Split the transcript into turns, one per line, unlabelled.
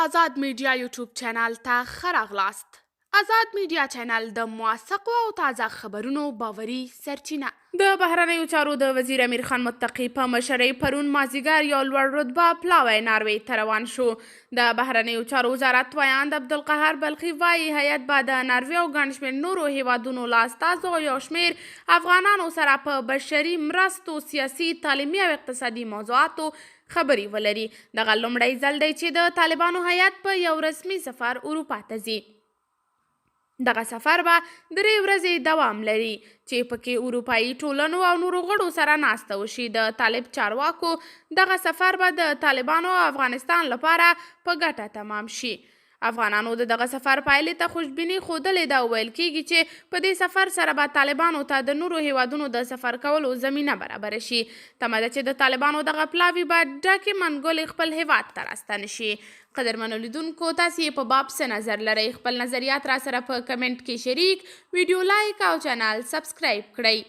ازاد میډیا یوټیوب چینل ته ښه راغلاست. ازاد میډیا چینل د موثقو او تازه خبرونو باوري سرچینه. د بهرنیو چارو د وزیر امیر خان متقي په مشرۍ پرون مازیګر یو لوړ رتبه پلاوی ناروې ته روان شو. د بهرنیو چارو وزارت ویاند عبدالقهار بلخي وايي، هیئت به د ناروې او ګڼ شمېر نورو هېوادونو له استازو او یو شمېر افغانانو سره په بشري مرستو، سیاسي، تعلیمي او اقتصادي موضوعاتو خبرې ولري. دغه لومړی ځل دی چې د طالبانو هیئت په یو رسمي سفر اروپا ته ځي. دغه سفر به درې ورځې دوام لري چې پکې اروپایي ټولنو او نورو غړو سره ناسته وشي. د طالب چارواکو دغه سفر به د طالبانو او افغانستان لپاره په ګټه تمام شي. افغانانو د دغه سفر پایلې ته خوشبیني ښودلې ده او ویل کېږي چې په دې سفر سره به طالبانو ته د نورو هېوادونو د سفر کولو زمینه برابره شي. تمه ده چې د طالبانو دغه پلاوی به ډکې منګولې خپل هېواد ته راستانه شي. قدرمنو لیدونکو، تاسې یې په باب څه نظر لرئ؟ خپل نظریات راسره په کمنټ کې شریک، ویډیو لایک او چینل سبسکرایب کړئ.